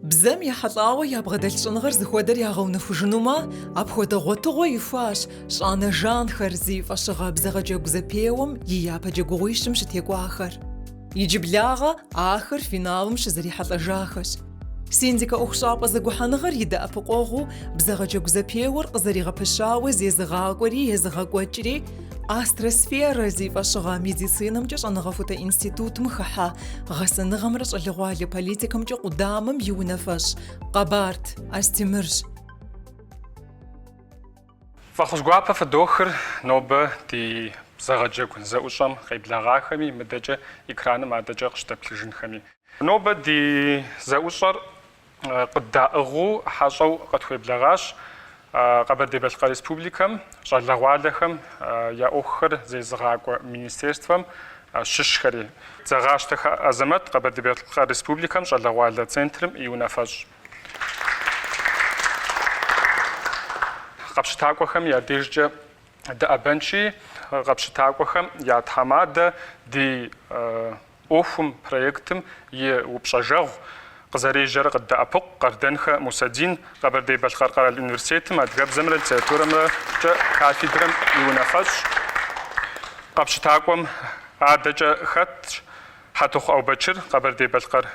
Бзэм ехьэлӏауэ ябгъэдэлъ щӏэныгъэр зыхуэдэр ягъэунэхужынумэ, апхуэдэ гъуэтыгъуэ ихуащ Щӏанэ жанхэр зи фӏэщыгъэ бзэгъэджэгу зэпеуэм и япэ джэгугъуищым щытекӏуахэр. Иджыблагъэ ахэр финалым щызэрихьэлӏэжахэщ. Синдикэ ӏуэхущӏапӏэ зэгухьэныгъэр и дэӏэпыкъуэгъуу бзэгъэджэгу зэпеуэр къызэригъэпэщауэ зезыгъакӏуэри езыгъэкӏуэкӏри Астросферэ зи фӏэщыгъэ медицинэмкӏэ щӏэныгъэхутэ институтым хыхьэ гъэсэныгъэмрэ щӏалэгъуалэ политикэмкӏэ къудамэм и унафэщӏ Къэбарт Астемырщ. Фӏэхъус гуапэ фыдохыр нобэ ди бзэгъэджэгу зэӏущӏэм къеблэгъахэми, мыдэкӏэ экраным адэкӏэ къыщыдэплъыжынхэми. Нобэ ди зэӏущӏэр къыддаӏыгъыу хьэщӏэу къытхуеблэгъащ Къэбэрдей-Балъкъэр Республикэм щӏалэгъуалэхэм я ӏуэхухэр зезыгъакӏуэ министерствэм щыщхэри. Дзэгъащтэхэ Азэмэт, Къэбэрдей-Балъкъэр Республикэм щӏалэгъуалэ центрым и унафэщӏ. Къэпщытакӏуэхэм я дежкӏэ дыӏэбэнщи, къэпщытакӏуэхэм я тхьэмадэ ди ӏуэхум, проектым и упщӏэжэгъу къызэрежьэрэ къыддэӏэпыкъу Къардэнхэ Мусэдин, Къэбэрдей-Балъкъэр къэрал университетым адыгэбзэмрэ литературэмрэкӏэ кафедрэм и унафэщӏ. Къэпщытакӏуэм адэкӏэ хэтщ Хьэтыхъу Аубэчыр, Къэбэрдей-Балъкъэр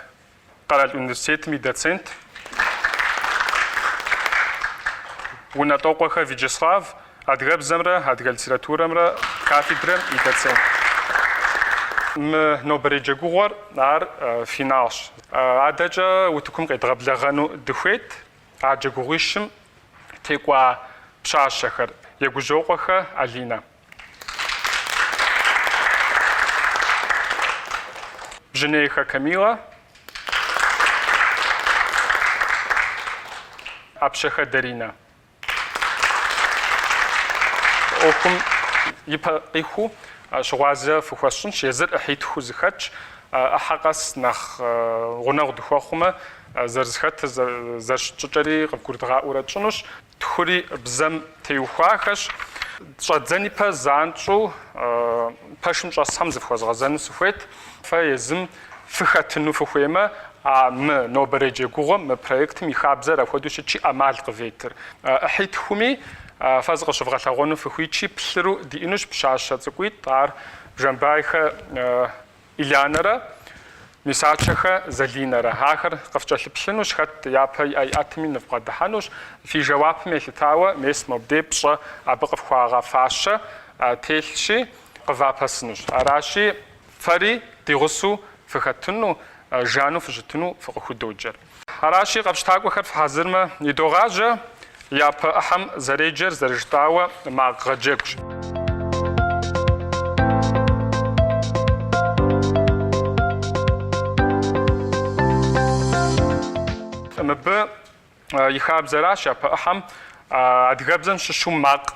къэрал университетым и доцент, Унэтӏокъуэхэ Вячеслав, адыгэбзэмрэ адыгэ литературэмрэ кафедрэм и доцент. Мы нобэрей джэгугъуэр ар финалщ. Адэкӏэ утыкум къедгъэблэгъэну дыхуейт а джэгугъуищым текӏуа пщащэхэр, Егужьокъуэхэ Алинэ. Бжьынейхэ Камилэ, ӏэпщэхэ Даринэ. ӏуэхум и пэ къихуу щыгъуазэ фыхуэсщӏынщ, езыр ӏыхьитхуу зэхэтщ. ӏыхьэ къэс нэхъ гъунэгъу дыхуэхъумэ, зэрызэхэтыр, зэрыщыт щӏыкӏэри къывгурыдгъаӏуэурэ тщӏынущ. Тхури бзэм теухуахэщ. Щӏэддзэн ипэ занщӏэу пэшым щӏэсхэм зыфхуэзгъэзэну сыхуейт. Фэ езым фыхэтыну фыхуеймэ, а мы нобэрей джэгугъуэм, мы проектым и хабзэр апхуэдэу щытщи, ӏэмал къыветыр. Ӏыхьитхуми фэ зыкъыщывгъэлъэгъуэну фыхуитщи, плъыру диӏэнущ пщащэ цӏыкӏуитӏ, ар Бжэмбайхэ Ильянэрэ Мисачэхэ Залинэрэ. Ахэр къыфкӏэлъыплъынущ, хэт япэ и ӏэ иӏэтми нывбгъэдыхьэнущ. Фи жэуапым елъытауэ, мес мобдей пщӏэ абы къыфхуагъэфащэ телъщи, къывапэсынущ. Аращи, фэри ди гъусэу фыхэтыну, жану фыщытыну фыкъыхудоджэр. Аращи, къэпщытакӏуэхэр фыхьэзырмэ, идогъажьэ, япэ ӏыхьэм зэреджэр зэрыжытӏауэ макъ гъэджэгущ. Мыбы и хабзэращ япэ ӏыхьэм адыгэбзэм щыщу макъ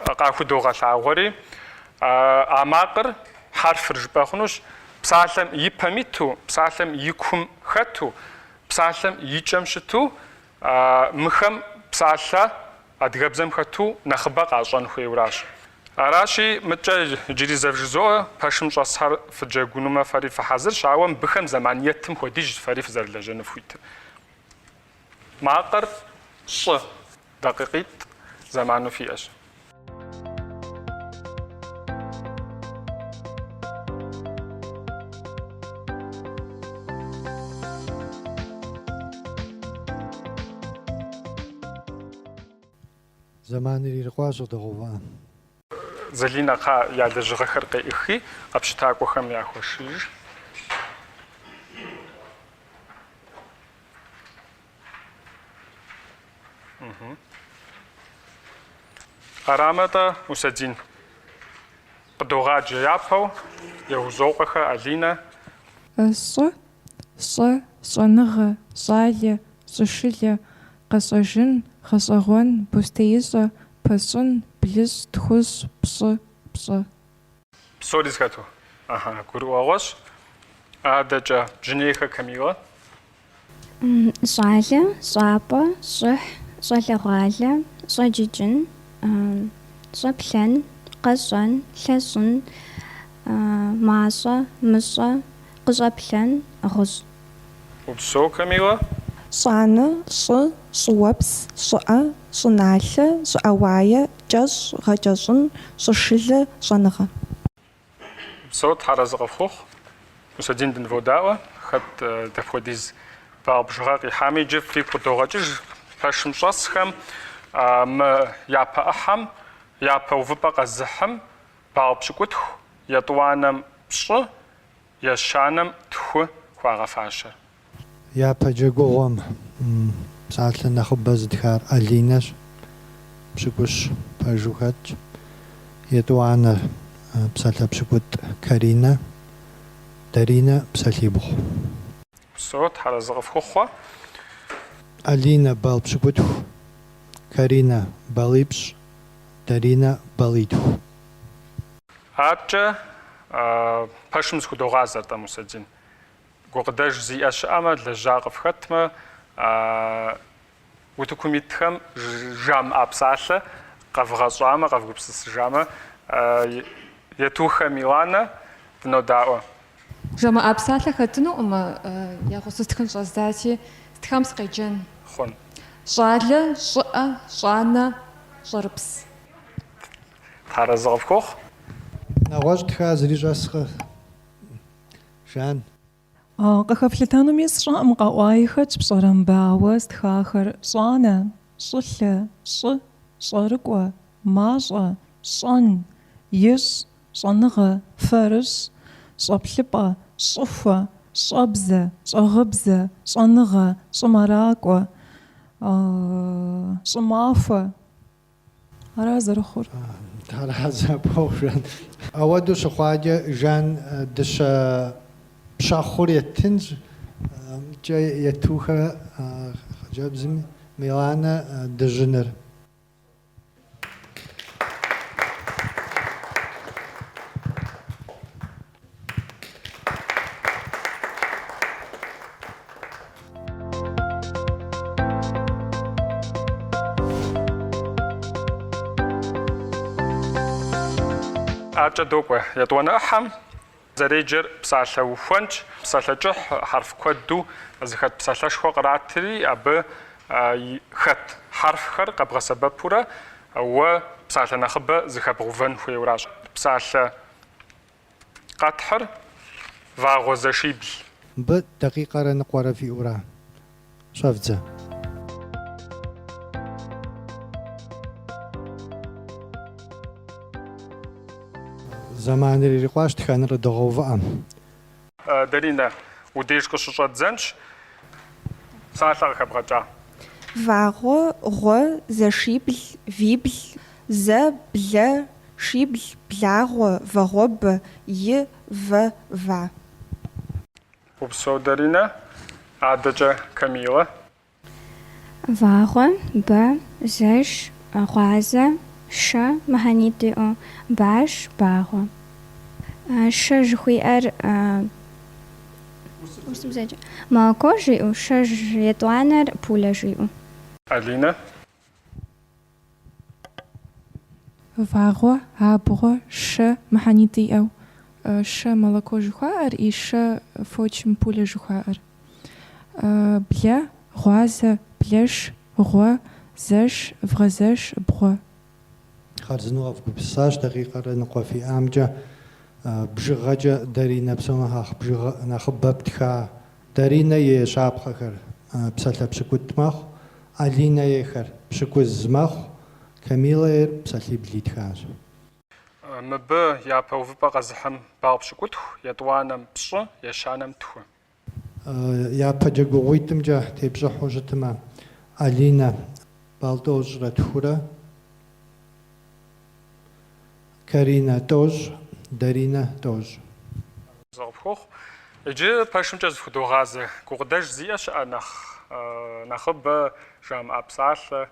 къахудогъэлъагъуэри, а макъыр хьэрфыр жыпӏэ хъунущ, псалъэм и пэм иту, псалъэм и кум хэту, псалъэм и кӏэм щыту, мыхэм псалъэ адыгэбзэм хэту нэхъыбэ къащӏэн хуейуэращ. Аращи, мыткӏэ иджыри зэ вжызоӏэ, пэшым щӏэсхэр фыджэгунумэ фэри фыхьэзырщ, ауэ мыбыхэм зэман еттым хуэдизщ фэри фызэрылэжьэну фхуитыр. Макъыр щӏы. Дакъикъитӏ зэману фиӏэщ. Зэманыр ирикъуащ къыдэгъэувыӏэ. Залинэ, кхъа, я лэжьыгъэхэр къеӏыхи, къэпщытакӏуэхэм яхуэшыж. Арамэ-тӏэ, Мусэдин, къыдогъаджэ япэу Егъужьокъуэхэ Алинэ. Щӏы, щӏэ, щӏэныгъэ, щӏалэ, щӏышылэ, къэщӏэжын, гъэщӏэгъуэн, бостеищӏэ, пэщӏын, блыщӏ, тхущӏ, пщӏы, пщӏэ. Псори зэхэту. Аха, гурыӏуэгъуэщ. Адэкӏэ, Бжьынейхэ Камилэ. Щӏалэ, щӏапӏэ, щӏыхь, щӏалэгъуалэ, щӏэджыкӏын, щӏэплъэн, къэщӏэн, лъэщӏын, мащӏэ, мыщӏэ, къыщӏэплъэн, гъущӏ. Упсэу, Камилэ. Щӏанэ, щӏы, щӏыуэпс, щӏыӏэ, щӏыналъэ, щӏыӏэ уае, кӏэщӏ, гъэкӏэщӏын, щӏышылэ, щӏэныгъэ. Упсэу, Тхьэр арэзы къыфхухъу. Мусэдин дыныводаӏуэ, хэт дапхуэдиз балл бжыгъэ къихьами иджы фигу къыдогъэкӏыж пэшым щӏэсхэм мы япэ ӏыхьэм япэ увыпӏэ къэзыхьым балл пщыкӏутху, етӏуанэм пщӏы, ещанэм тху хуагъэфащэр. Япэ джэгугъуэм псалъэ нэхъыбэ зытхар Алинэщ, пщыкӏущ пэжу хэтщ. Етӏуанэр псалъэ пщыкӏутӏ Каринэ, Даринэ псалъибгъу. Упсэу, Тхьэр арэзы къыфхухъу. Алинэ балл пщыкӏутху, Каринэ баллипщӏ, Даринэ баллитху. Адэкӏэ пэшым зыхудогъазэр-тӏэ, Мусэдин. Гукъыдэж зиӏэ щыӏэмэ, лэжьа къыфхэтмэ, утыкум итхэм жамыӏа псалъэ къэвгъэщӏамэ, къэвгупсысыжамэ, Етухэ Миланэ, дынодаӏуэ. Жамыӏа псалъэ хэтынукъым, я гъусэу стхын щӏэздзати, стхам сыкъеджэн. Хъун. Щӏалэ, щӏыӏэ, щӏанэ, щӏэрыпс. Тхьэр арэзы къыфхухъу. Нэгъуэщӏ тха зыри щӏэскъэ, Жан. Къыхэфлъытэнуми сщӏэкъым, къэӏуаи хэтщ пщӏэрэ мыбы, ауэ стхахэр, щӏанэ, щӏылъэ, щӏы, щӏэрыкӏуэ, мащӏэ, щӏэн, ищӏ, щӏэныгъэ, фэрыщӏ, щӏэплъыпӏэ, щӏыхуэ, щӏэбзэ, щӏагъыбзэ, щӏэныгъэ, щӏымэракӏуэ, щӏымахуэ. Ара зэрыхъур? Тхьэр арэзы къыпхухъу, Жан. Ауэдэу щыхъуакӏэ, Жан дыщэ пщэхъур еттынщ, кӏэ Етухэ хъыджэбзым Миланэ дыжьыныр. Адэкӏэ докӏуэ етӏуанэ ӏыхьэм. Зэреджэр псалъэ ухуэнщ, псалъэ кӏыхь, хьэрф куэду зыхэт псалъэшхуэ къратри, абы хэт хьэрфхэр къэбгъэсэбэпурэ уэ псалъэ нэхъыбэ зыхэбгъэувэн хуейуэращ. Псалъэ Къэтхьыр вагъуэ зэшибл. Мыбы дакъикъэрэ ныкъуэрэ фиӏэурэ щӏэвдзэ. Зэманыр ирикъуащ, тхэныр къыдогъэувыӏэ. Даринэ, удеж къыщыщӏэддзэнщ. Псалъэ къыхэбгъэкӏа. Вагъуэ, гъуэ, зэшибл, вибл, зэ, блэ, Шибл, благъуэ, вагъуэбэ, и, вэ, ва. Упсэу, Даринэ. Адэкӏэ Камилэ. Вагъуэ, бэ, зэш, гъуазэ, шэ, мыхьэнитӏ иӏэу, баш, багъуэ. Шэ жыхуиӏэр урысыбзэкӏэ молоко жиӏэу, шэ етӏуанэр пуля жиӏэу. Алинэ. Вагъуэ, абгъуэ, шэ мыхьэнитӏ иӏэу. Шэ молоко жыхуаӏэр и шэ фочым пуля жыхуаӏэр. Блэ, гъуазэ, блэш, гъуэ, зэш, вгъэзэш, бгъуэ. Хъарзынэу къэвгупсысащ дакъикъэрэ ныкъуэ фиӏамкӏэ. Бжыгъэкӏэ Даринэ псом нэхъ бжыгъэ нэхъыбэ птха. Даринэ и щапхъэхэр псалъэ пщыкӏутӏ мэхъу, Алинэ ейхэр пщыкӏуз мэхъу, Камилэ ейр псалъибл итхащ. Мыбы япэ увыпӏэ къэзыхьым балл пщыкӏутху, етӏуанэм пщӏы, ещанэм тху. Япэ джэгугъуитӏымкӏэ тепщӏыхьу щытмэ, Алинэ балл тӏощӏрэ тхурэ, Каринэ тӏощӏ, Даринэ тӏощӏ. Арэзы къыпхухъу. Иджы пэшымкӏэ зыхудогъазэ. Гукъыдэж зиӏэ щыӏэ нэхъ нэхъыбэ, жамыӏа псалъэ,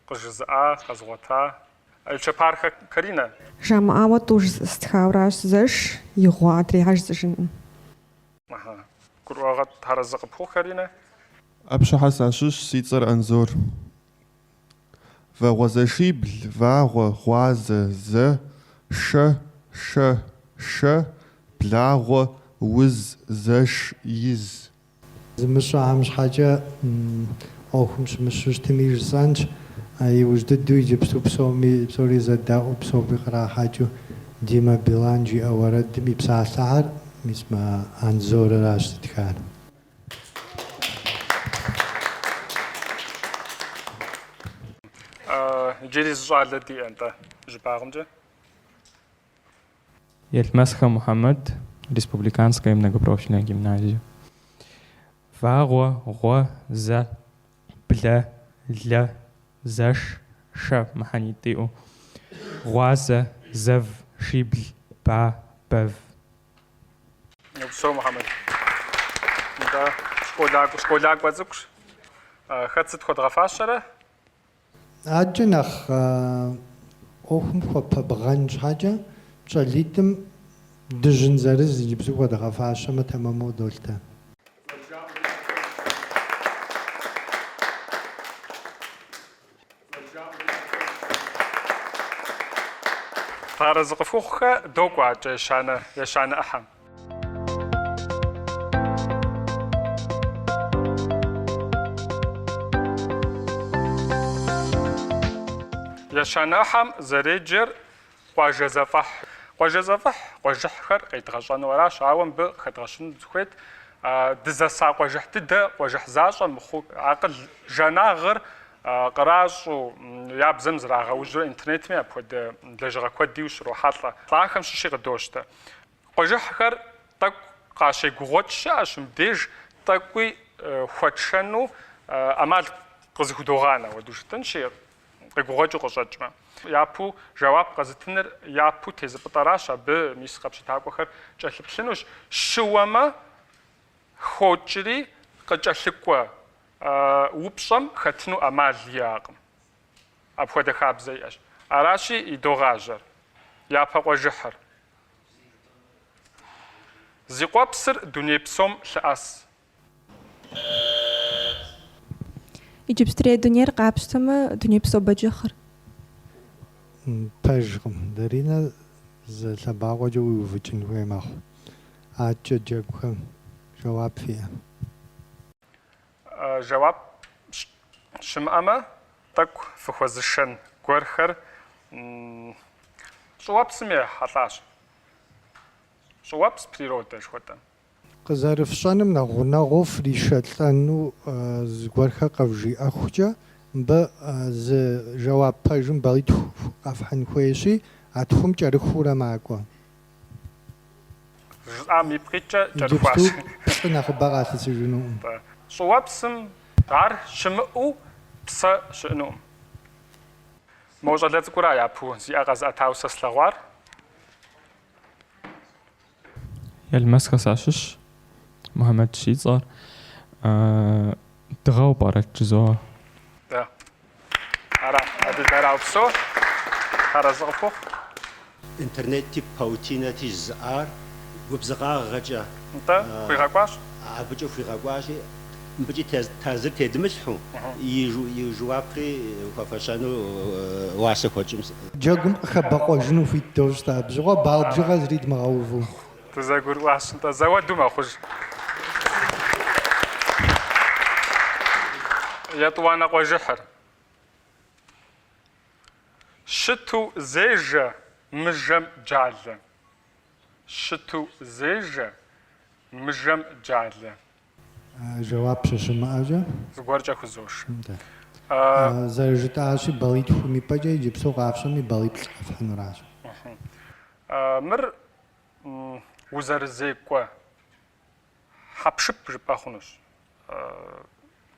къыжызыӏа, къэзыгъуэта. Елчэпархэ Каринэ. Жамыӏауэ тӏу стхауращ, зэш, игъуэ, адрейхэр жысӏэжынкъым. Ыхьы. Гурыӏуэгъуэт, арэзы къыпхухъу, Каринэ. Ӏэпщэхьэ сащыщ, си цӏэр Анзор. Вагъуэзэшибл, вагъуэ, гъуазэ, зэ, шэ, шэ, шэ, благъуэ, уз, зэш, из. Зымыщӏэхэм щхьэкӏэ ӏуэхум щымыщу щытми жысӏэнщ, иужь дыдэу иджыпсту псоми, псори зэдэӏуу, псоми кърахьэкӏыу Дима Билан жиӏэ уэрэдым и псалъэхэр мис мы Анзорыращ зытхар. Иджыри зы щӏалэ диӏэ, нтӏэ, щӏыбагъымкӏэ? Елмэсхэ Мухьэмэд, Республиканская многопрофильная гимназия. Вагъуэ, гъуэ, зэ, блэ, лэ, зэш, шэ мыхьэнитӏ иӏэу. Гъуазэ, зэв, шибл, ба, бэв. Упсэу, Мухьэмэд. Нтӏэ, школакӏуэ цӏыкӏущ. Хэт сыт хуэдгъэфащэрэ? Адэкӏэ нэхъ ӏуэхум хуэпэбгъэн щхьэкӏэ, щӏалитӏым дыжьын зырыз иджыпсту хуэдгъэфащэмэ тэмэму къыдолъытэ. Арэзы къыфхухъухэ, докӏуэ адэкӏэ ещанэ ӏыхьэм. Ещанэ ӏыхьэм зэреджэр къуажэ зэфӏэхь. Къуажэ зэфӏэхь, къуажыхьхэр къедгъэщӏэну аращ, ауэ мыбы къыхэдгъэщыну дыхуейт дызэса къуажыхь дыдэ, къуажыхь защӏэ мыхъуу, акъыл жанагъыр къращӏэу, я бзэм зрагъэужьурэ интернетми апхуэдэ лэжьыгъэ куэди ущрохьэлӏэ. Ахэм щыщи къыдощтэ. Къуажыхьхэр тӏэкӏу къащегугъуэкӏ щыӏэщ, мыбдеж тӏэкӏуи хуэтшэну ӏэмал къызыхудогъанэ, ауэдэу жытӏэнщи, къегугъуэкӏыу къыщӏэкӏмэ. Япэу жэуап къэзытыныр япэу тезыпӏытӏэращ, абы мис къэпщытакӏуэхэр кӏэлъыплъынущ. Щыуэмэ, хокӏри къыкӏэлъыкӏуэ упщӏэм хэтыну ӏэмал иӏэкъым. Апхуэдэ хабзэ иӏэщ. Аращи, идогъажьэр. Япэ къуажыхьыр. Зи къуэпсыр дуней псом лъыӏэс. Иджыпстурей дунейр къапщтэмэ, дунейпсо бэджыхъыр. Пэжкъым, Даринэ зы лъэбакъуэкӏэ уиувыкӏын хуей мэхъу. Адэкӏэ джэгухэм жэуап фиӏэ? Жэуап щымыӏэмэ, тӏэкӏу фыхуэзышэн гуэрхэр щӏыуэпсым ехьэлӏащ. Щӏыуэпс, природа жыхуэтӏэм. Къызэрыфщӏэным нэхъ гъунэгъуу фришэлӏэну зыгуэрхэр къывжиӏэхукӏэ, мыбы зы жэуап пэжым баллитху къэфхьын хуейщи, а тхум кӏэрыхуурэ макӏуэ. Жысӏам ипкъ иткӏэ кӏэрыхуащ. Иджыпсту плӏы нэхъыбэ къалъысыжынукъым. Щӏыуэпсым ар щымыӏэу псэ щыӏэнукъым. Мо щӏалэ цӏыкӏура япэу зи ӏэ къэзыӏэтауэ сэ слъэгъуар? Елмэсхэ сащыщ, Мухьэмэдщ си цӏэр. Дыгъэу пӏэрэт жызоӏэ. Да. Ара, адыгэра упсэу. Арэзы къыпхухъу. Интернети паутинэти жызыӏар губзыгъагъэкӏэ. Нтӏэ, хуигъэкӏуащ? Абыкӏэ хуигъэкӏуащи, мыбыкӏи тазыр тедмылъхьэу, и жэуапри хуэфэщэну уасэ хуэтщӏым. Джэгум къыхэбэкъуэжыну хуит дощӏ абы щыгъуэ балл бжыгъэ зыри дмыгъэуву. Дызэгурыӏуащ, нтӏэ, зэуэду мэхъуж. Етӏуанэ къуажыхьыр. Щыту зежэ, мыжэм джалэ. Щыту зежэ, мыжэм джалэ. Жэуап щыщымыӏэкӏэ. Зыгуэркӏэ хузош. Зэрыжытӏащи, баллитхум и пӏэкӏэ иджыпсту къафщӏэми баллиплӏ къэфхьынуращ. Мыр узэрызекӏуэ хьэпшып жыпӏэ хъунущ.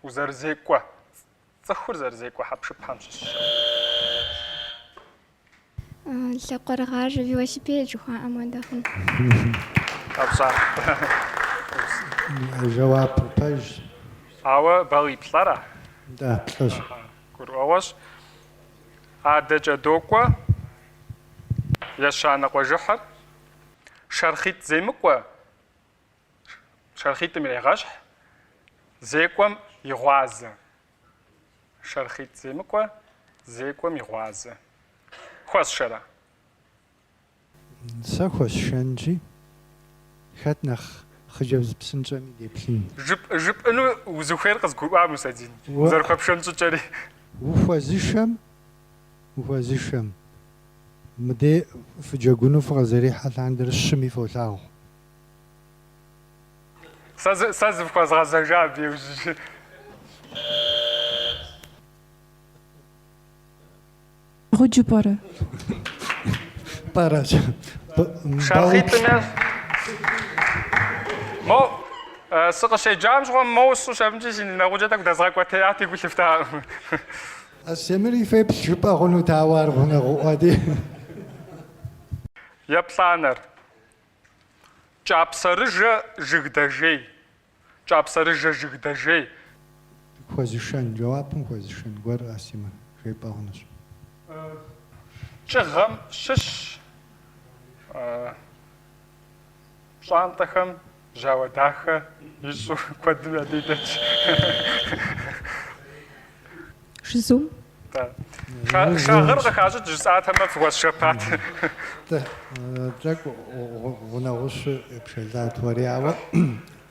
Узэрызекӏуэ, цӏыхур зэрызекӏуэ хьэпшыпхэм щыщщ. Лъакъуэрыгъажэ велосипед жыхуаӏэм хуэдэ хъун. Къэпщӏа. Жэуапыр пэжщ. Ауэ баллиплӏэра? Нтӏэ, плӏыщ. Гурыӏуэгъуэщ. Адэкӏэ докӏуэ. Ещанэ къуажыхьыр. Шэрхъитӏ земыкӏуэ, шэрхъитӏым ирегъэщхь, зекӏуэм и гъуазэ. Шэрхъитӏ земыкӏуэ, зекӏуэм и гъуазэ. Хуэсшэрэ? Сэ хуэсшэнщи, хэт нэхъ. Хъыджэбз псынщӏэми деплъын. Жыпӏэну узыхуейр къызгурыӏуа, Мусэдин, зэрыхуэпшэн щӏыкӏэри. Ухуэзышэм, ухуэзышэм, мыдей фыджэгуну фыкъызэрихьэ лъандэрэ щыми фолъагъу. Сэ зыфхуэзгъэзэжа абы иужькӏэ. Гъуджэу пӏэрэ? Пӏэрэщ. Шэрхъитӏым е. Мо, сыкъыщеджам щыгъуэ моуэ сщӏу щамыкӏи си нэгъуджэ тӏэкӏу дэзгъэкӏуэтеяти гу лъыфтакъым. Астемыри феплъ жыпӏэ хъунут, ауэ ар гъунэгъуӏуэти. Еплӏанэр. Кӏапсэрыжэ жыг дэжей. Кӏапсэрыжэ жыг дэжей. Хуэзышэн, жэуапым хуэзышэн гуэр Астемыр жепӏэ хъунущ. Кӏыгъэм щыщ пщӏантӏэхэм жьауэ дахэ ищӏу куэдым я дей дэтщ. Жызум. Шагъыр къыхащӏыкӏ жысӏатэмэ, фыхуэсшэпат. Тӏэкӏу гъунэгъущу епшэлат уэри, ауэ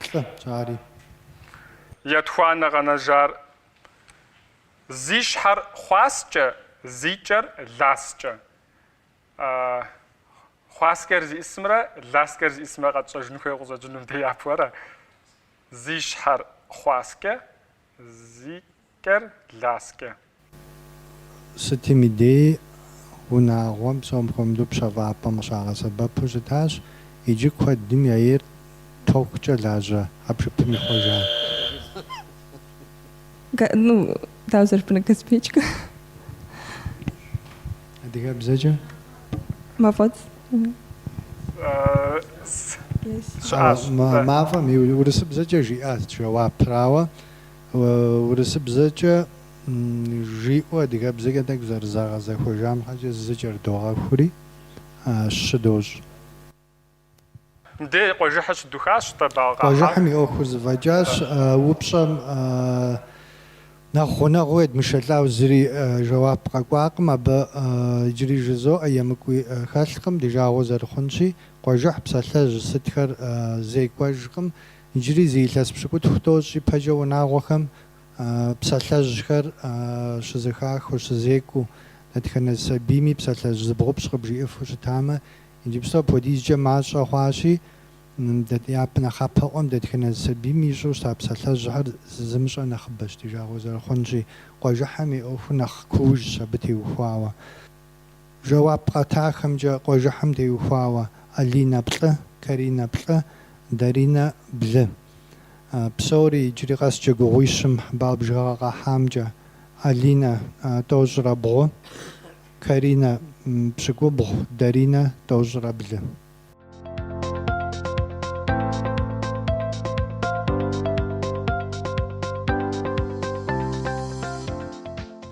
плӏы щӏари. Етхуанэ къэнэжар зи щхьэр хъуаскӏэ, зи кӏэр ласкӏэ. Хъуаскӏэр зиӏысымрэ ласкӏэр зиӏысымрэ къэтщӏэжын хуейуэ къыщӏэкӏынум дей япэу ара? Зи щхьэр хъуаскӏэ, зи кӏэр ласкӏэ. Сытым и дей унагъуэм псом хуэмыдэу пщэфӏапӏэм къыщагъэсэбэпу щытащ, иджы куэдым яейр токукӏэ лажьэ хьэпшыпым ихъуэжа. Ну, дауэ зэрыжыпӏэнур, газпечка. Адыгэбзэкӏэ? Мафӏэдз. Щыӏащ. Мафӏэм и урысыбзэкӏэ жиӏащ жэуапыр, ауэ Урысыбзэкӏэ жиӏэу адыгэбзэкӏэ тӏэкӏу зэрызагъэзэхуэжам щхьэкӏэ зы кӏэрыдогъэхури, щы дощӏ. Мыдей къуажыхьыр щыдухащ, тӏэ балл къахьар. Къуажыхьым и ӏуэхур зэфӏэкӏащ. Упщӏэм нэхъ гъунэгъуу едмышэлӏауэ зыри жэуап къэкӏуакъым. Абы иджыри жызоӏэ, емыкӏуи хэлъкъым, ди жагъуэ зэрыхъунщи, къуажыхь псалъэжь сытхэр зекӏуэжкъым. Иджыри зы илъэс пщыкӏутху тӏощӏ ипэкӏэ унагъуэхэм псалъэжьхэр щызэхахыу, щызекӏуэу, дэтхэнэ сабийми псалъэжь зыбгъупщӏ къыбжиӏэфу щытамэ, иджыпсту апхуэдизкӏэ мащӏэ хъуащи, япэ нэхъапэӏуэм дэтхэнэ сабийми ищӏэу щыта псалъэжьхэр зымыщӏэ нэхъыбэщ, ди жагъуэ зэрыхъунщи, къуажыхьым и ӏуэхур нэхъ куужщ абы теухуауэ. Жэуап къатахэмкӏэ къуажыхьым теухуауэ Алинэ плӏы, Каринэ плӏы, Даринэ блы. Псори иджыри къэс джэгугъуищым балл бжыгъэ къахьамкӏэ Алинэ тӏощӏрэ бгъу, Каринэ пщыкӏубгъу, Даринэ тӏощӏрэ блы.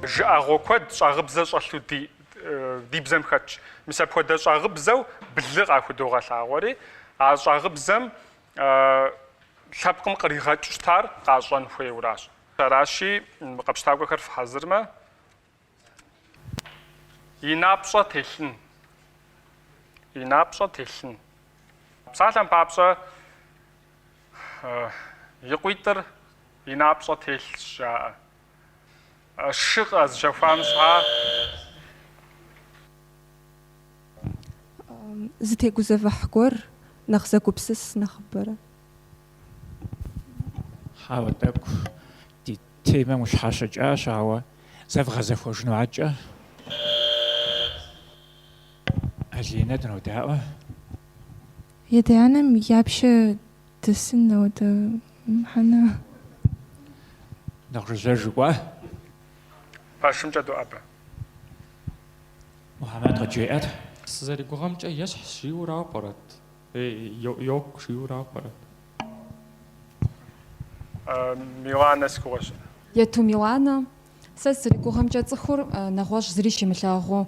Жыӏэгъуэ куэд щӏагъыбзэ щӏэлъу ди бзэм хэтщ. Мис апхуэдэ щӏагъыбзэу блы къахудогъэлъагъуэри, а щӏагъыбзэм лъэпкъым къригъэкӏыу щытар къащӏэн хуейуэращ. Аращи, къэпщытакӏуэхэр фыхьэзырмэ, И напщӏэ телъын. И напщӏэ телъын. Псалъэм папщӏэ, и къуитӏыр и напщӏэ телъщ, жаӏэ. Шы къэзыщэхуам щхьа. Зытегузэвыхь гуэр, нэхъ зэгупсыс нэхъыбэрэ. Хьэуэ, тӏэкӏу ди темэм ущхьэщыкӏащ, ауэ зэвгъэзэхуэжыну адэкӏэ. Алинэ, дынодаӏуэ. И адэ-анэм я пщэ дэсын ауэдэ мыхьэнэ. Нэхъ жыжьэж укӏуа? Пэшымкӏэ доӏэбэ. Мухьэмэд къыджеӏэт. Сызэригугъэмкӏэ ещхьщ жиӏэурауэ пӏэрэт? Йокӏу жиӏэурауэ пӏэрэт? Миланэ си гугъэщ. Ету Миланэ, сэ сызэригугъэмкӏэ цӏыхур нэгъуэщӏ зыри щимылъагъуу,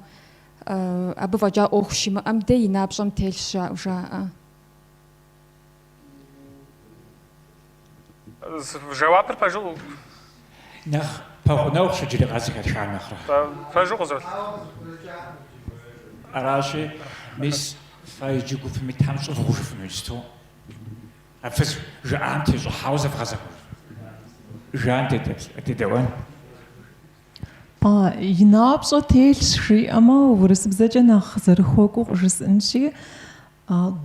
абы фӏэкӏа ӏуэху щимыӏэм дей и напщӏэм телъщ жаӏэу жаӏэ. Жэуапыр пэжу. Нэхъ пэгъунэгъущ иджыри къэс зэхэтха нэхърэ. Пэжу къызолъ. Аращи, мис фэ иджы гупым итхэм щӏывгъужыфыну иджыпсту. А фыз жаӏам тещӏыхьауэ зэвгъэзэхуэж. Жаӏам дедэӏуэн. А, и напщӏэ телъщ жиӏэмэ, урысыбзэкӏэ нэхъ зэрыхуэкӏуэу къыжысӏэнщи,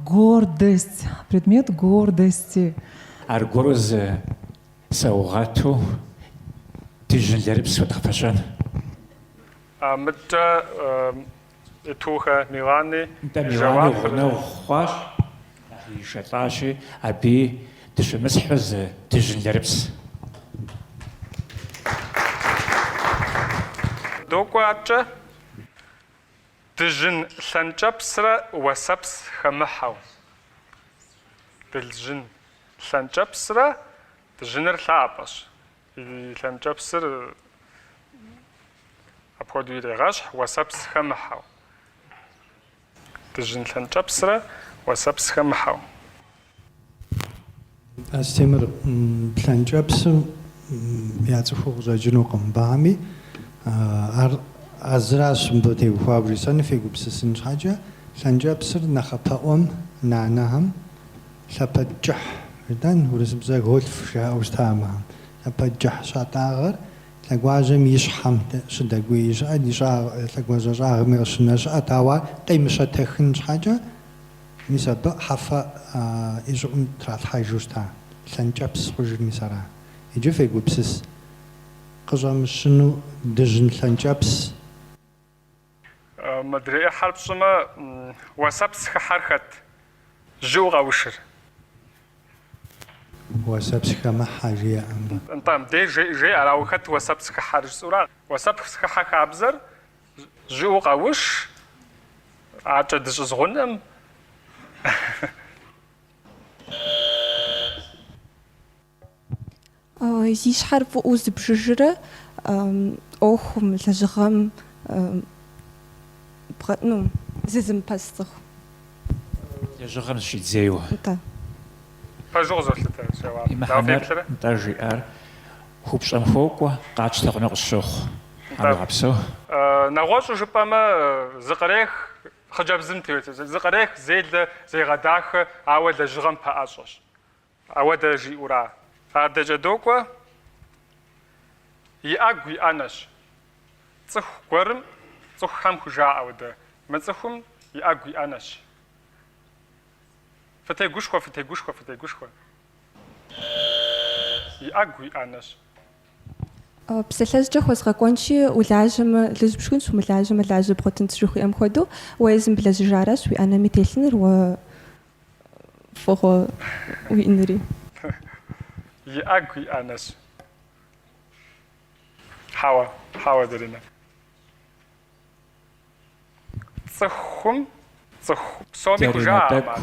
гордость, предмет гордости. Аргуэру зы саугъэту дыжьын лэрыпс хуэдгъэфэщэн. Мыдкӏэ Итухэ Милани Нтӏэ, Милани жэуапыр. гъунэгъу хъуащ, нэхъ иришэлӏащи, абыи дыщымысхьу зы дыжьын лэрыпс. Докӏуэ адэкӏэ. Дыжьын лъэнкӏэпсрэ уэсэпс хэмыхьэу. Дыжьын лъэнкӏэпсрэ дыжьыныр лъапӏэщ. И лъэнкӏэпсыр апхуэдэу ирегъэщхь, уэсэпс хэмыхьэу. Дыжьын лъэнкӏэпсрэ уэсэпс хэмыхьэу. Астемыр, лъэнкӏэпсым яцӏыхуу къыщӏэкӏынукъым мыбыхэми, ар а зыращ мыбы теухуауэ бжесӏэну фегупсысын щхьэкӏэ, лъэнкӏэпсыр нэхъапэӏуэм нанэхэм лъэпэд кӏыхь жытӏэн, урысыбзэ гольф жаӏэу щыта мыхэм. Лъэпэд кӏыхь щатӏагъэр лъэгуажьэм и щхьэм щыдэкӏуеи щыӏэт, и щӏагъ, лъэгуажьэ щӏагъми къыщынэ щыӏэт, ауэ ар къемыщэтэхын щхьэкӏэ, Мис абы хьэфэ и щӏыӏум тралъхьэжу щыта, лъэнкӏэпс хъужыр мис ара. Иджы фегупсыс, къыщӏэмыщыну дыжьын лъэнкӏэпс. Мыдрей ӏыхьэр пщӏымэ, уэсэпс хыхьэр хэт? Жьыӏуэу къэушыр. Уэсэпс хэмыхьэ жиӏэкъым мыбы. Нтӏэ, мыбдеж жеӏэр, ауэ хэт уэсэпс хыхьэр жысӏэура? Уэсэпс хыхьэ хабзэр Жьыӏуэу къэуш, адэкӏэ дыщӏызгъункъым. Зи щхьэр фӏыӏуэу зыбжыжрэ ӏуэхум, лэжьыгъэм бгъэ, ну, зызымыпэс цӏыху. Лэжьыгъэм зыщидзейуэ. Нтӏэ. Пэжу къызолъытэ жэуап. И Дауэ мыхьэнэр, феплърэ? нтӏэ, жиӏар упщӏэм хуокӏуэ, къатщтэ хъуну къысщохъу. Нтӏэ. Тхьэуегъэпсэу. Нэгъуэщӏу жыпӏэмэ, зыкърех, хъыджэбзым теухуа, зыкърех, зелэ, зегъэдахэ, ауэ лэжьыгъэм пэӏэщӏэщ. Ауэдэ жиӏэура. Адэкӏэ докӏуэ, и ӏэгу и ӏэнэщ. Цӏыху гуэрым цӏыхухэм хужаӏэ ауэдэ, мы цӏыхум и ӏэгу и ӏэнэщ. Фытегушхуэ, фытегушхуэ, фытегушхуэ. И ӏэгу и ӏэнэщ. Псалъэжькӏэ хуэзгъэкӏуэнщи, улажьэмэ, лыжь пшхынщ, умылажьэмэ, лажьэ бгъуэтынщ жыхуиӏэм хуэдэу, уэ езым блэжьыжаращ уи ӏэнэми телъыныр, уэ фӏыгъуэ уиӏэнури. И ӏэгу и ӏэнэщ. Хьэуэ, хьэуэ, Даринэ. Цӏыхум, цӏыху псоми Даринэ хужаӏэкъым тӏэкӏу ар.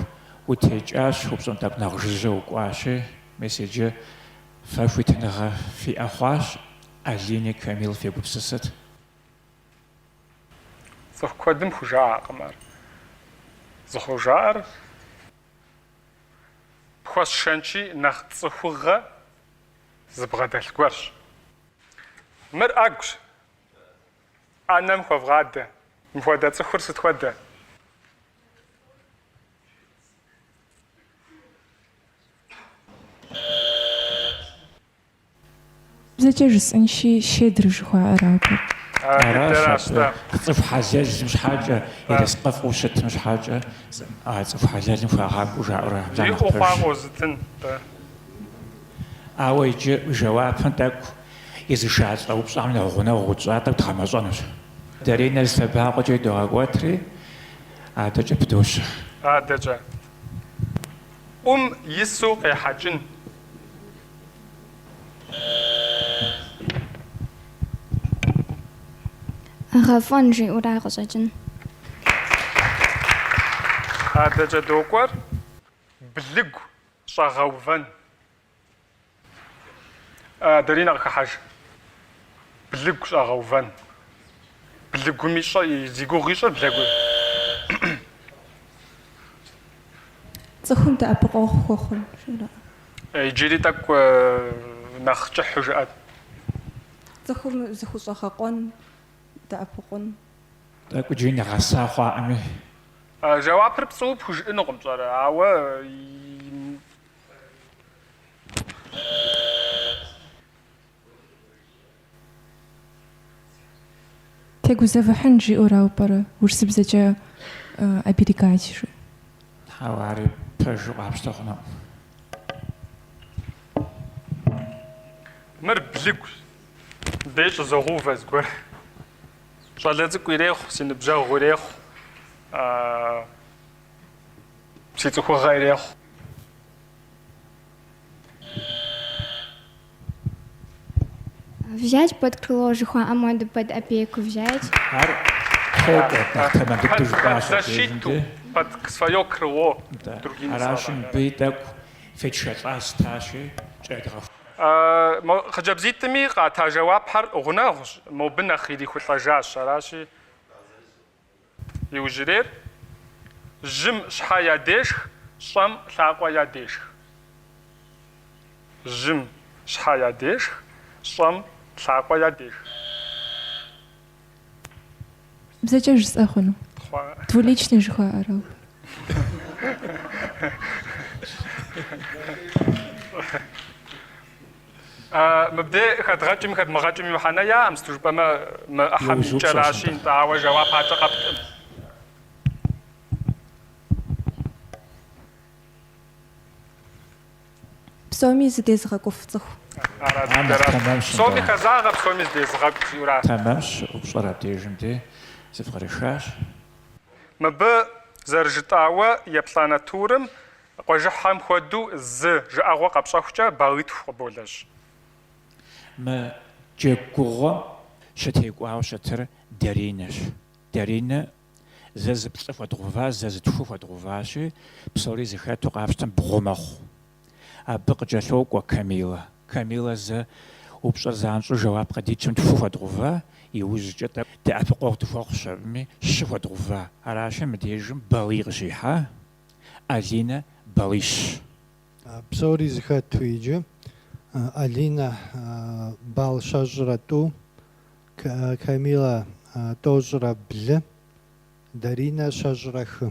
утекӏащ, упщӏэм тӏэкӏу нэхъ жыжьэ укӏуащи, мис иджы фэ хуитыныгъэ фиӏэ хъуащ, Алини Камил фегупсысыт. Цӏыху куэдым хужаӏэкъым ар. Зыхужаӏэр пхуэсшэнщи, нэхъ цӏыхугъэ зыбгъэдэлъ гуэрщ. Мыр ӏэгущ. ӏэнэм хуэвгъадэ. Мыпхуэдэ цӏыхур сыт хуэдэ? Бзэкӏэ жысӏэнщи, щедрый жыхуаӏэрауэ пӏэрэ? Аращ абы цӏыху хьэлэлым щхьэкӏэ, ерыскъыфӏу щытым щхьэкӏэ, а цӏыху хьэлэлым хуагъакӏуэу жаӏэурэ абы нэхъ Иӏэу хъуа пэжщ. къозытын, тӏэ. Ауэ иджы жэуапым тӏэкӏу езышалӏэ упщӏэм нэхъ гъунэгъу утщӏа тӏэкӏу дгъэмэщӏэнущ. Даринэ зы лъэбакъуэкӏэ идогъэкӏуэтри, адэкӏэ пыдощэ. Адэкӏэ. ӏум ису къехьэкӏын. Гъэфӏэн жиӏэура къыщӏэкӏын. Адэкӏэ докӏуэр блыгу щӏэгъэувэн. Даринэ къыхыхьэж. Блыгу щӏэгъэувэн. Блыгум ищӏэ, зи гугъу ищӏыр блэгу. Цӏыхум дэӏэпыкъуэгъу хуэхъун, жиӏэра? Иджыри тӏэкӏу нэхъ кӏыхьу жыӏэт. Цӏыхум зыхущӏэгъэкъуэн, дэӏэпыкъун. Тӏэкӏу иджыри нэгъэса хъуаӏыми. Жэуапыр пцӏыуэ пхужыӏэнукъым, пщӏэрэ, ауэ. Тегузэвыхьын жиӏэурауэ пӏэрэ, урысыбзэкӏэ оберегать жиӏэу. Хьэуэ, ари пэжу къапщтэ хъунукъым. Мыр блыгущ. Мыбдеж щӏызогъэувэ зыгуэр. Щӏалэ цӏыкӏу ирехъу, си ныбжьэгъу ирехъу, си цӏыхугъэ ирехъу. Взять под крыло жыхуаӏэм хуэдэу под опеку взять. Ар хуокӏуэ, нэхъ тэмэм дыдэу жыпӏащ Под защиту, под свое крыло, другими Аращи, словами. мыбы тӏэкӏу фетшэлӏа стащи, кӏэдгъэху. Мо хъыджэбзитӏми къата жэуапхэр гъунэгъущ, мобы нэхъ ирихулӏэжащ, аращи. Иужьрейр, жьым щхьэ ядешх, щӏэм лъакъуэ ядешх. Жьым щхьэ ядешх, щӏэм лъакъуэ ядешх. Бзэкӏэ жысӏэ хъуну? Двуличный жыхуаӏэрауэ. Мыбдей хэдгъэкӏми хэдмыгъэкӏми мыхьэнэ яӏэм, сыту жыпӏэмэ мы ӏыхьэм и кӏэращи, нтӏэ, ауэ жэуап адэкӏэ къэпткъым. Псоми зыдезыгъэкӏуф цӏыху. Ара дыдэращ. Псоми хэзагъэ, псоми зыдезыгъэкӏу жиӏэуращ. Тэмэмщ, упщӏэр абдежым де зэпкърыхащ. Мыбы зэрыжытӏауэ, еплӏанэ турым къуажэхьхэм хуэдэу зы жыӏэгъуэ къэпщӏэхукӏэ баллитху къыболэжь. Мы джэгугъуэм щытекӏуауэ щытыр Даринэщ. Даринэ зэ зы плӏы хуэдгъува, зэ зы тху хуэдгъуващи, псори зэхэту къапщтэм бгъу мэхъу. Абы къыкӏэлъокӏуэ Камилэ. Камилэ зэ упщӏэр занщӏэу жэуап къыдитым тху хуэдгъува, иужькӏэ тӏэкӏу дэӏэпыкъуэгъу дыхуэхъущ абыми, щы хуэдгъува. Аращи, мыдежым баллий къыщихьа, Алинэ баллищ. Псори зэхэту иджы Алинэ балл щэщӏрэ тӏу, Камилэ тӏощӏрэ блы, Даринэ щэщӏрэ хы.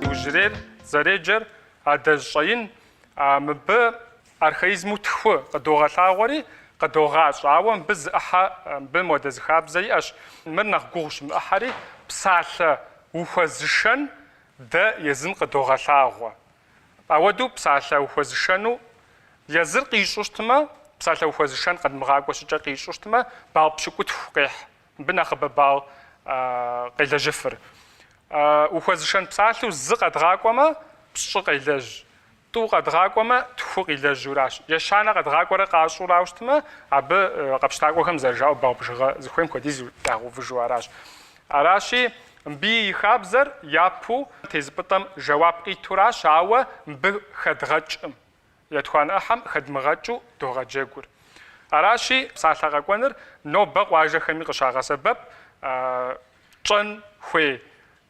Иужьрейр зэреджэр адэжь щӏэин, а мыбы архаизму тху къыдогъэлъагъуэри къыдогъащӏэ. Ауэ мыбы зы ӏыхьэ, мыбы модэ зы хабзэ иӏэщ. Мыр нэхъ гугъущ мы ӏыхьэри, псалъэ ухуэзышэн дэ езым къыдогъэлъагъуэ. Ауэдэу псалъэ ухуэзышэну езыр къищӏу щытмэ, псалъэ ухуэзышэн къэдмыгъакӏуэ щӏыкӏэ къищӏу щытмэ, балл пщыкӏутху къехь. Мыбы нэхъыбэ балл къелэжьыфыр. Ухуэзышэн псалъэу зы къэдгъакӏуэмэ, пщӏы къелэжь. Тӏу къэдгъакӏуэмэ, тху къилэжьуращ. Ещанэ къэдгъакӏуэрэ къащӏурауэ щытмэ, абы къэпщытакӏуэхэм зэрыжаӏэу балл бжыгъэ зыхуейм хуэдиз ягъэувыжу аращ. Аращи, мыбы и хабзэр япэу тезыпӏытӏэм жэуап къитуращ, ауэ мыбы хэдгъэкӏкъым. Етхуанэ ӏыхьэм хэдмыгъэкӏыу догъэджэгур. Аращи, псалъэ къэкӏуэныр нобэ къуажэхэми къыщагъэсэбэп тщӏэн хуей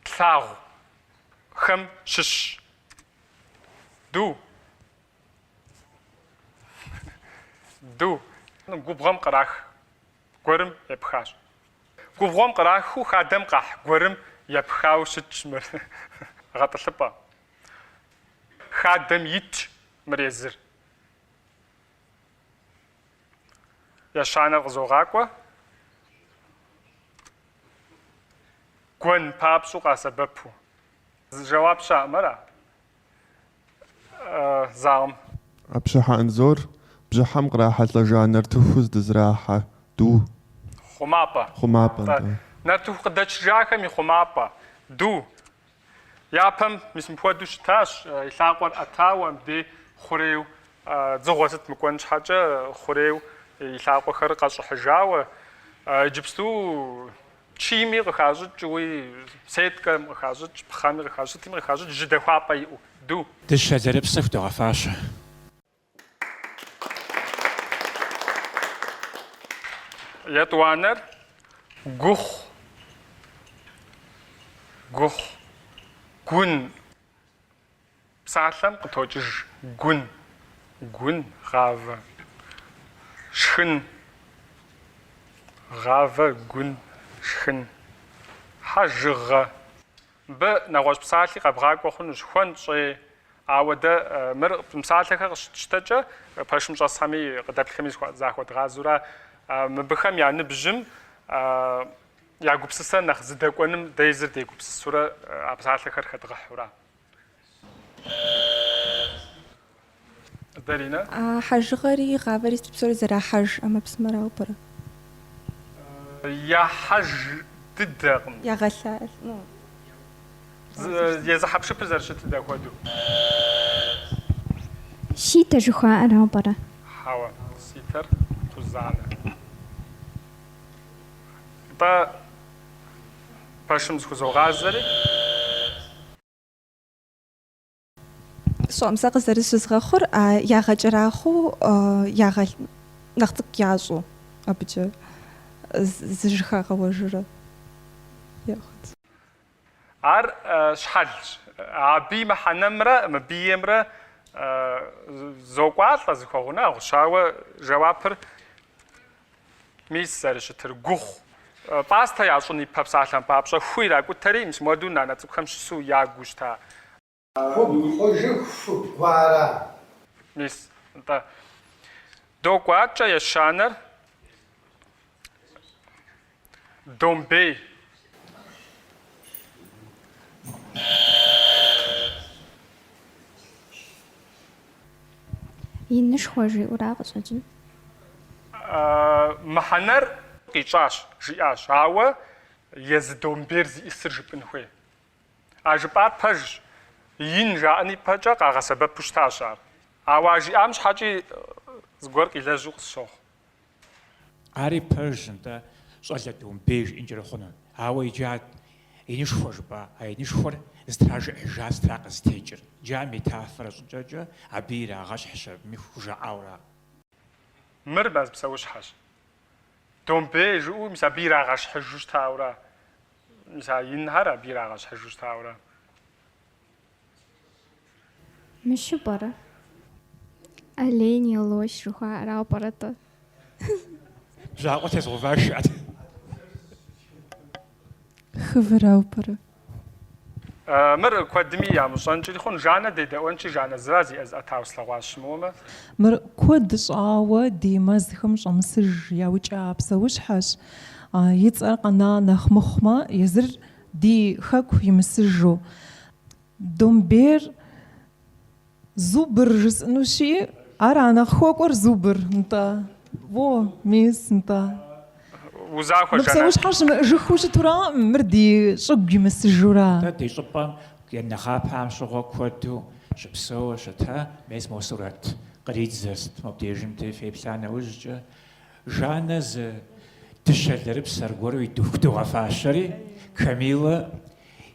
тлъагъухэм щыщщ. Ду. Ду. Губгъуэм кърах гуэрым епхащ. Губгъуэм кърахыу хадэм къахь гуэрым епхауэ щытщ мыр. Гъэтӏылъыпӏэ. Хадэм итщ мыр езыр. Ещанэр къызогъакӏуэ. Гуэн папщӏэу къасэбэпу. Жэуап щыӏэм, ара? Залым. Ӏэпщэхьэ Анзор, бжьыхьэм кърахьэлӏэжа нартыху здызэрахьэ ду. Хъумапӏэ. Хъумапӏэ, нтӏэ. Нартыху къыдэчыжахэм и хъумапӏэ. Ду. Япэм мис мыпхуэдэу щытащ, и лъакъуэр ӏэтауэ, мыбдей хъурейу дзыгъуэ сыт мыкӏуэн щхьэкӏэ хъурейу и лъакъуэхэр къэщӏыхьыжауэ. Иджыпсту Чийми къыхащӏыкӏыуи, сеткэм къыхащӏыкӏ, пхъэми къыхащӏыкӏ, сытми къыхащӏыкӏ, жьы дэхуапӏэ иӏэу. Ду. Дыщэ лэрыпсыр худогъэфащэ. Етӏуанэр, гухъу, гухъу, гун. Псалъэм къытокӏыж гун, гун, гъавэ, шхын, гъавэ, гун, шхын, хьэжыгъэ. Мыбы нэгъуэщӏ псалъи къэбгъакӏуэ хъунущ, хуэн, щӏей. Ауэ дэ мыр псалъэхэр къыщытщтэкӏэ, пэшым щӏэсхэми къыдэплъхэми захуэдгъазэурэ, мыбыхэм я ныбжьым я гупсысэр нэхъ зыдэкӏуэным дэ езыр дегупсысурэ а псалъэхэр хэдгъэхьурэ. Даринэ? А хьэжыгъэри гъавэри сыт псори зэрахьэж ӏэмэпсымэрауэ пӏэрэ? Яхьэж дыдэкъым. Ягъэлъа, ну. Езы хьэпшыпыр зэрыщытыр дапхуэдэу? Ситэ жыхуаӏэрауэ пӏэрэ? Хьэуэ, ситэр кхъузанэ. Нтӏэ, пэшым зыхузогъазэри. Сщӏэм сэ къызэрыщызгъэхъур а ягъэкӏэрахъуэу ягъэ нэхъ цӏыкӏу ящӏу абыкӏэ зыжьыхагъэуэжурэ ягъэц. Ар щхьэлщ. Абы и мыхьэнэмрэ мыбы еймрэ зокӏуалӏэ, зыхуэгъунэгъущ, ауэ жэуапыр мис зэрыщытыр гухъу. Пӏастэ ящӏын ипэ псалъэм папщӏэ ху иракӏутэри, мис мыуэду нанэ цӏыкӏухэм щысу ягуу щыта. Хугу хъужыр хугуара? Мис, нтӏэ. Докӏуэ адэкӏэ ещанэр домбей. Инышхуэ жиӏэура къыщӏэкӏын. Мыхьэнэр къищӏащ, жиӏащ, ауэ езы домбейр зиӏысыр жыпӏэн хуей. А жыпӏар пэжщ, ин жаӏэн ипэкӏэ къагъэсэбэпу щытащ ар. Ауэ а жиӏам щхьэкӏи зыгуэр къилэжьу къысщохъу. Ари пэжщ, нтӏэ, щӏалэ домбей жиӏэнкӏэрэ хъуну. Ауэ иджы ар инышхуэ жыпӏа, а инышхуэр зытражыӏыжа сытра къызытекӏыр. Иджы ар метафорэ щӏыкӏэкӏэ абы ирагъэщхьщ, абыми хужаӏауэра. Мыр мэз псэущхьэщ. Домбей жыӏэу мис абы ирагъэщхьыжу щытауэра. Мис а инхэр абы ирагъэщхьыжу щытауэра. Мыщэу пӏэрэ? Олень е лось жыхуаӏэрауэ пӏэрэ-тӏэ? Бжьакъуэ тезгъэува жыӏэт. Хывырауэ пӏэрэ? Мыр куэдми ямыщӏэнкӏэри хъун. Жаннэ дедэӏуэнщи, Жаннэ зыра зи ӏэ зыӏэтауэ слъэгъуащ щымыуэмэ. Мыр куэд щӏауэ ди мэзхэм щӏэмысыж яукӏа псэущхьэщ. И цӏэр къэна нэхъ мыхъумэ, езыр ди хэку имысыжу. Домбейр зубр жысӏэнущи, ара нэхъ хуэкӏуэр зубр, нтӏэ. Во, мис, нтӏэ. Узахуэ, Мы Жаннэ. псэущхьэр щымыӏэжыххэу щытураӏым, мыр ди щӏыгу имысыжура. Дэ ди щӏыпӏэм я нэхъапэм щыгъуэ куэду щыпсэууэ щыта, мес мо сурэт къридзэ сыт мобдежым де феплъа нэужькӏэ, Жаннэ зы дыщэ лэрыпс аргуэру худогъэфащэри, Камилэ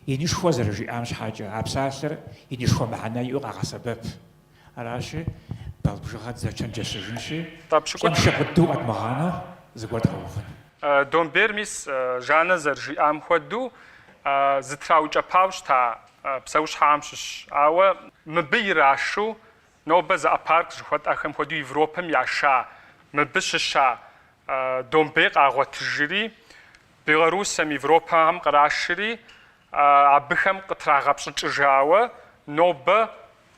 инышхуэ зэрыжиӏам щхьэкӏэ, а псалъэр инышхуэ мыхьэнэ иӏэу къагъэсэбэп. Аращи, балл бжыгъэ дызэчэнджэщыжынщи, пщӏэншэ къыду къэдмыгъанэу зыгуэр дгъэувын. Домбейр, мис, Жаннэ зэрыжиӏам хуэдэу, зытраукӏэпауэ щыта псэущхьэхэм щыщщ. Ауэ мыбы ирашу нобэ зоопарк жыхуэтӏэхэм хуэдэу Европэм яша мыбы щыща домбей къагъуэтыжри, Белоруссием, Европэхэм кърашри, абыхэм къытрагъэпщӏыкӏыжауэ нобэ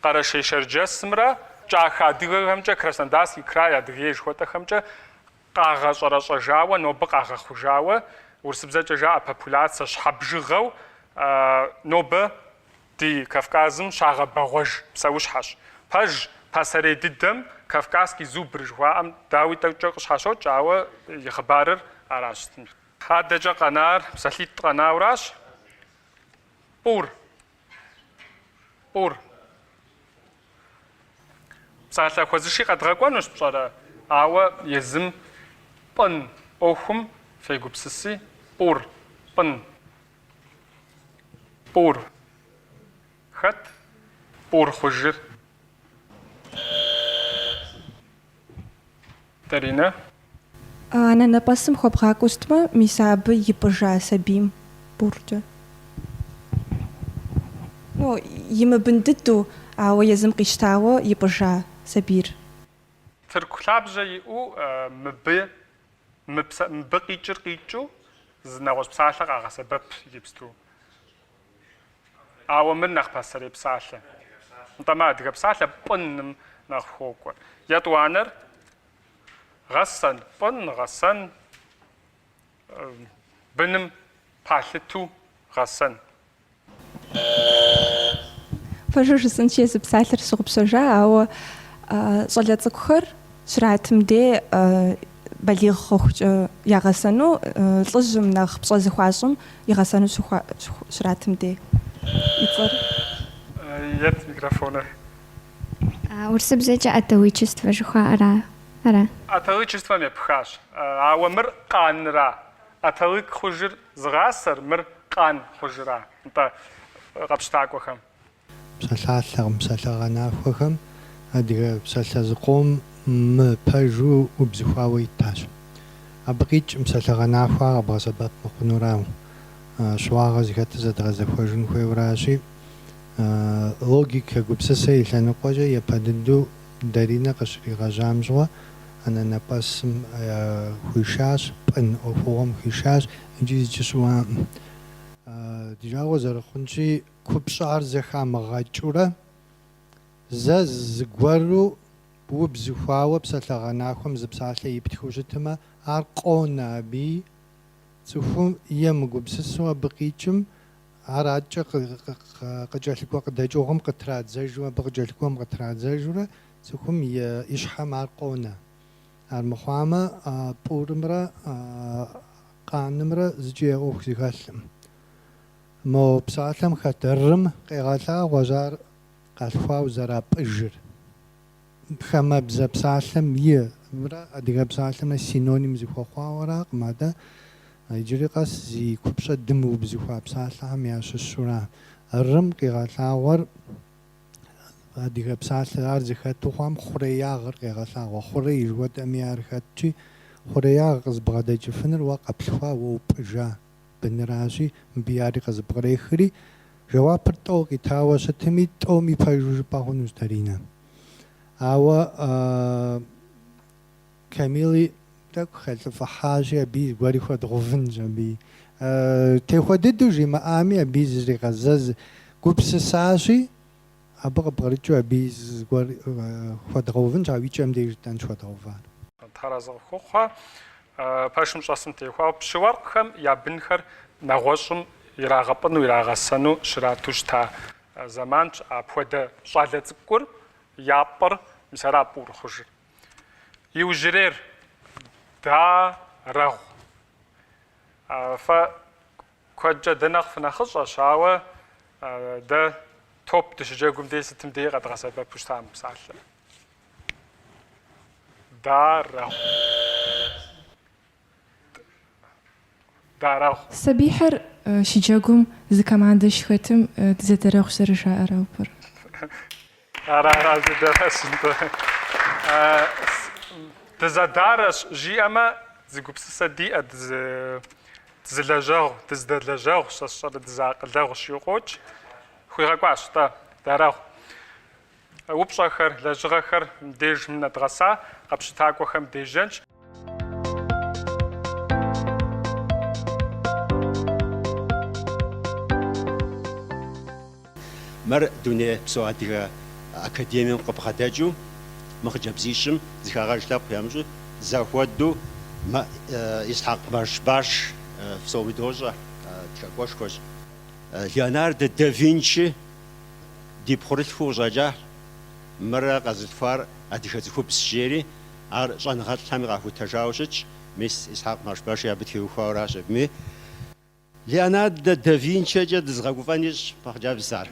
Къэрэшей-Шэрджэсымрэ кӏахэ адыгэхэмкӏэ, Краснодарский край, Адыгей жыхуэтӏэхэмкӏэ къагъэщӏэрэщӏэжауэ, нобэ къагъэхъужауэ, урысыбзэкӏэ жаӏэ популяцэ щхьэ бжыгъэу нобэ ди Кавказым щагъэбэгъуэж псэущхьэщ. Пэж, пасэрей дыдэм кавказский зубр жыхуаӏэм дауи тӏэкӏукӏэ къыщхьэщокӏ, ауэ и хъыбарыр аращ. Адэкӏэ къэнар псалъитӏ къэнауращ. Пӏур. Пӏур. Псалъэ хуэзыши къэдгъэкӏуэнущ, пщӏэрэ, ауэ езым пӏын ӏуэхум фегупсыси, пӏур, пӏын. Пӏур. Хэт пӏур хъужыр? Даринэ. Анэнэпӏэсым хуэбгъакӏуэу щытмэ, мис абы ипӏыжа сабийм пӏуркӏэ. Ну, имыбын дыдэу, ауэ езым къищтауэ ипӏыжа сабийр. Тырку лъабжьэ иӏэу мыбы мыбы къикӏыр къикӏыу зы нэгъуэщӏ псалъэ къагъэсэбэп иджыпсту. Ауэ мыр нэхъ пасэрей псалъэ. Нтӏэмэ, адыгэ псалъэ пӏыным нэхъ хуокӏуэр. Етӏуанэр, гъэсэн, пӏын, гъэсэн, быным палъыту гъэсэн. Пэжу жысӏэнщи, езы псалъэр сщыгъупщэжа, ауэ щӏалэ цӏыкӏухэр щратым де балигъ хъухукӏэ ягъэсэну, лӏыжьым нэхъ пщӏэ зыхуащӏым игъэсэну щратым де и цӏэр. Ет микрофоныр. Урысыбзэкӏэ аталычество жыхуаӏэра? Ара? Аталычествэм епхащ. Ауэ мыр къанра? Аталык хъужыр зыгъасэр, мыр къан хъужыра? Нтӏэ, къэпщытакӏуэхэм. Псалъалъэкъым, псалъэгъэнахуэхэм адыгэ псалъэ зыкъом мыпэжу убзыхуауэ итащ. Абы къикӏкъым псалъэгъэнахуэ къэбгъэсэбэп мыхъунурау. Щыуагъэ зыхэтыр зэдгъэзэхуэжын хуейуэращи, логикэ гупсысэ и лъэныкъуэкӏэ япэ дыдэу Даринэ къыщригъэжьам щыгъуэ анэнэпӏэсым хуишащ, пӏын ӏуэхугъуэм хуишащ икӏи зыкӏи щыуакъым. Ди жагъуэ зэрыхъунщи, купщӏэр зэхамыгъэкӏыурэ зэ зыгуэру убзыхуауэ псалъэгъэнахуэм зы псалъэ иптхыу щытмэ, ар къонэ абыи, цӏыхум емыгупсысу абы къикӏым, Ар адэкӏэ къыкӏэлъыкӏуэ къыдэкӏыгъуэм къытрадзэжу, абы къыкӏэлъыкӏуэм къытрадзэжурэ цӏыхум и щхьэм ар къонэ. Армыхъуамэ, пӏурымрэ къанымрэ зыкӏи я ӏуэху зэхэлъкъым. Мо псалъэм хэт рым къегъэлъагъуэщ ар къалъхуауэ зэрапӏыжыр. Хамэбзэ псалъэм и-мрэ адыгэ псалъэмрэ синоним зыхуэхъуауэ аракъым, атӏэ иджыри къэс зи купщӏэ дымыубзыхуа псалъэхэм ящыщура. Рым къигъэлъагъуэр адыгэ псалъэ ар зыхэту хъуам хъуреягъыр къегъэлъагъуэ. Хъурей жыхуэтӏэми ар хэтщи, хъуреягъ къызыбгъэдэкӏыфыныр уэ къэплъхуа, уэ упӏыжа быныращи, мыбы ари къызыпкърехри, жэуапыр тӏэу къитауэ щытми, тӏэуми пэжу жыпӏэ хъунущ, Даринэ. Ауэ Камили тӏэкӏу хэлӏыфӏыхьащи, абыи зыгуэри хуэдгъэувынщ абыи. Техуэ дыдэу жимыӏами, абыи зригъэзэз гупсысащи, абы къыпкърыкӏыу абыи зыгуэр хуэдгъэувынщ, ауэ икӏэм деж жытӏэнщ хуэдгъэувар. Тхьэразэ къыфхухъухэ, пэшым щӏэсым теухуауэ пщы-уэркъхэм я бынхэр нэгъуэщӏым ирагъэпӏыну, ирагъэсэну щрату щыта зэманщ. Апхуэдэ щӏалэ цӏыкӏур япӏыр, мис ара пӏур хъужыр. Иужьрейр дарэгъу. Фэ куэдкӏэ дэ нэхъ фынэхъыщӏэщ, ауэ дэ топ дыщыджэгум дей сытым дей къэдгъэсэбэпу щыта мы псалъэр. Дарэгъу. Дарэгъу. Сабийхэр щыджэгум зы командэ щыхэтым дызэдэрэгъущ зэрыжаӏэрауэ пӏэрэ? Ара, ара, дыдэрэщ, нтӏэ. Дызэдарэщ жиӏэмэ, зы гупсысэ диӏэ, дызылэжьэгъу, дызэдэлэжьэгъущ, сэ сщӏэрэ дызэакъылэгъущ жиӏэу къокӏ. Хуигъэкӏуащ, нтӏэ, дарэгъу. Упщӏэхэр, лэжьыгъэхэр мыбдежым нэдгъэса къэпщытакӏуэхэм дежьэнщ. Мыр Дунейпсо Адыгэ Академием къыбгъэдэкӏыу мы хъыджэбзищым зыхагъэж лъэпкъ ямыщӏу зэхуэдэу Исхьэкъ Мэшбаш псоми дощӏэ, тхакӏуэшхуэщ. Леонардо да Винчи ди пхъурылъхуу къыщӏэкӏащ, мырэ къэзылъхуар адыгэ цӏыхубзщ, жери ар щӏэныгъэлӏхэми къахутэжауэ щытщ. Мис Исхьэкъ Мэшбаши абы теухуауэращ абыми. Леонардо да Винчэкӏэ дызыгъэгуфӏэн ищӏ мы хъыджэбзхэр.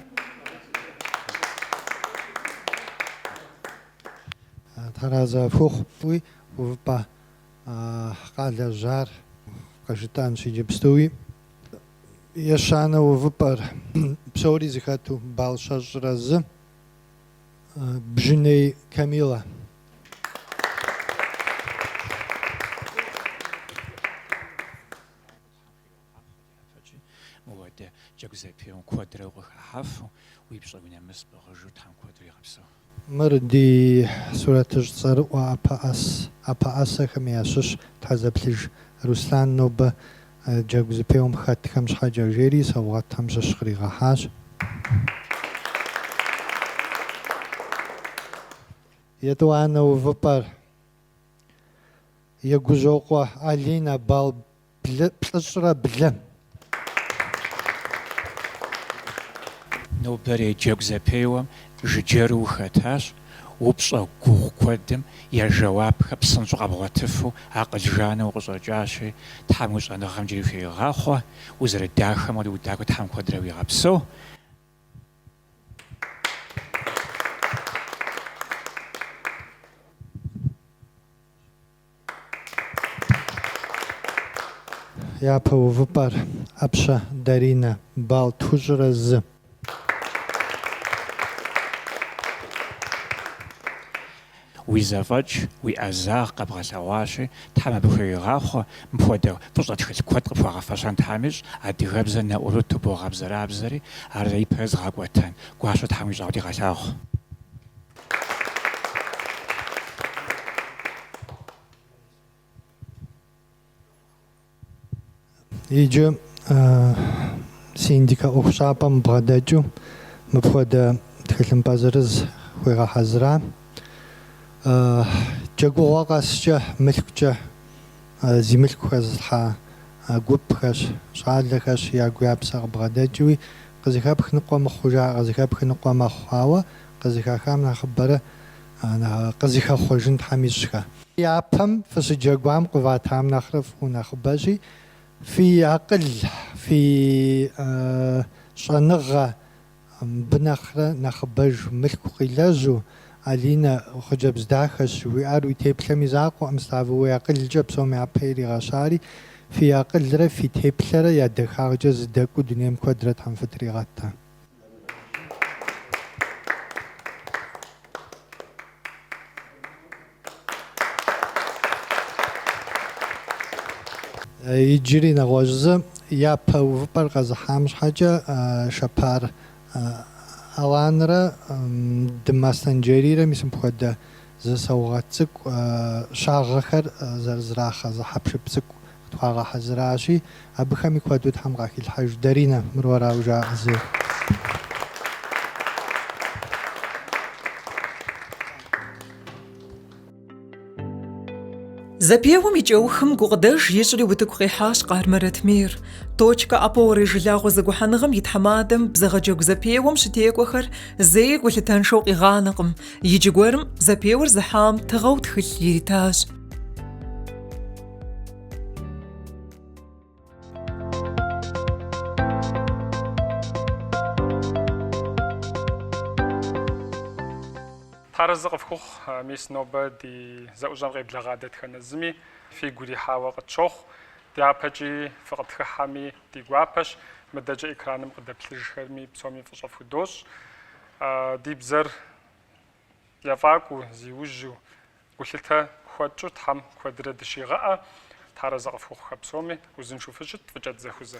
Тхьэразэ фхухъу, увыпӏэ къалэжьар къыжытӏэнщ иджыпстуи. Ещанэ увыпӏэр псори зыхэту балл 21, Бжьыней Камилэ. Мыуэдэ джэгу зэпеуэм куэдрэ укъыхыхьэфу, уи пщӏэ уи нэмыс пӏыгъыжу Тхьэм куэдрэ игъэпсэу. Мыр ди сурэтыщӏ цӏэрыӏуэ ӏэпэӏэсэхэм ящыщ Тхьэзэплъыж Руслан нобэ джэгу зэпеуэм хэтхэм щхьэкӏэ жери саугъэтхэм щыщ къригъэхьащ. Етӏуанэ увыпӏэр Егужьокъуэ Алинэ балл плӏыщӏрэ блы. Нобэрей джэгу зэпеуэм жыджэру ухэтащ, упщӏэ гугъу куэдым я жэуапхэр псынщӏэу къэбгъуэтыфу акъыл жану укъыщӏэкӏащи, Тхьэм уи щӏэныгъэм иджыри хигъахъуэ, узэрыдахэм хуэдэу удахэу Тхьэм куэдрэ уигъэпсэу. Япэ увыпӏэр Ӏэпщэ Даринэ, балл тхущӏрэ зы. Уи зэфӏэкӏ, уи ӏэзагъ къэбгъэлъэгъуащи, Тхьэм абы хуригъахъуэ, мыпхуэдэ фӏыщӏэ тхылъ куэд къыпхуагъэфэщэн Тхьэм ищӏ, адыгэбзэр нэӏурыту богъэбзэрабзэри, ар ипэ зыгъэкӏуэтэн гуащэ Тхьэм уищӏауэ дигъэлъагъу. Иджы Синдикэ ӏуэхущӏапӏэм бгъэдэкӏыу мыпхуэдэ тхылъымпӏэ зырыз хуигъэхьэзыра. Джэгугъуэ къэскӏэ мылъкукӏэ зи мылъку хэзылъхьа гупхэщ, щӏалэхэщ ягу я псэ къыбгъэдэкӏыуи, къызыхэпх ныкъуэ мыхъуу жаӏэ, къызыхэпхыр ныкъуэ мэхъу, ауэ къызыхахам нэхъыбэрэ къызыхэхъуэжын Тхьэм ищӏхэ. Япэм фыщыджэгуам къыватам нэхърэ фӏыуэ нэхъыбэщи, фи акъыл, фи щӏэныгъэ мыбы нэхърэ нэхъыбэж мылъку къилэжьу, Алинэ, хъыджэбз дахэщ, жыхуиӏар уи теплъэм и закъуэкъым, Славэ, уи акъылкӏэ псом япэ иригъэщари, фи акъылрэ фи теплъэрэ я дахагъкӏэ зыдэкӏуу дунейм куэдрэ Тхьэм фытригъэтэ. Иджыри нэгъуэщӏ зы япэ увыпӏэр къэзыхьам щхьэкӏэ Шэпар Аланрэ Дым Аслъэнджэрийрэ мис мыпхуэдэ зы саугъэт цӏыкӏу щагъэхэр зэрызрахъэ зы хьэпшып цӏыкӏу къытхуагъэхьэзыращи, абыхэми куэду Тхьэм къахилъхьэж. Даринэ, мыр уэрауэ жаӏэ зейр. Зэпеуэм и кӏэухым гукъыдэж ищӏри утыку къихьащ Къармэ Ратмир. Точка опоры жылагъуэ зэгухьэныгъэм и тхьэмадэм бзэгъэджэгу зэпеуэм щытекӏуэхэр зэи гулъытэншэу къигъанэкъым. Иджы гуэрым зэпеуэр зыхьам тыгъэу тхылъ иритащ. Тхьэарэзы къыфхухъу, мис нобэ ди зэӏущӏэм къеблэгъа дэтхэнэ зыми фигу ирихьауэ къытщохъу. Дяпэкӏи фыкъытхыхьэми ди гуапэщ, мыдэкӏэ экраным къыдэплъыжхэми псоми фӏыщӏэ фхудощӏ. Ди бзэр Ефӏакӏуэу, зиужьу, гулъытэ хуэтщӏу Тхьэм куэдрэ дыщигъэӏэ, Тхьэарэзы къыфхухъухэ псоми, узыншэу фыщыт, фӏыкӏэ дызэхузэ.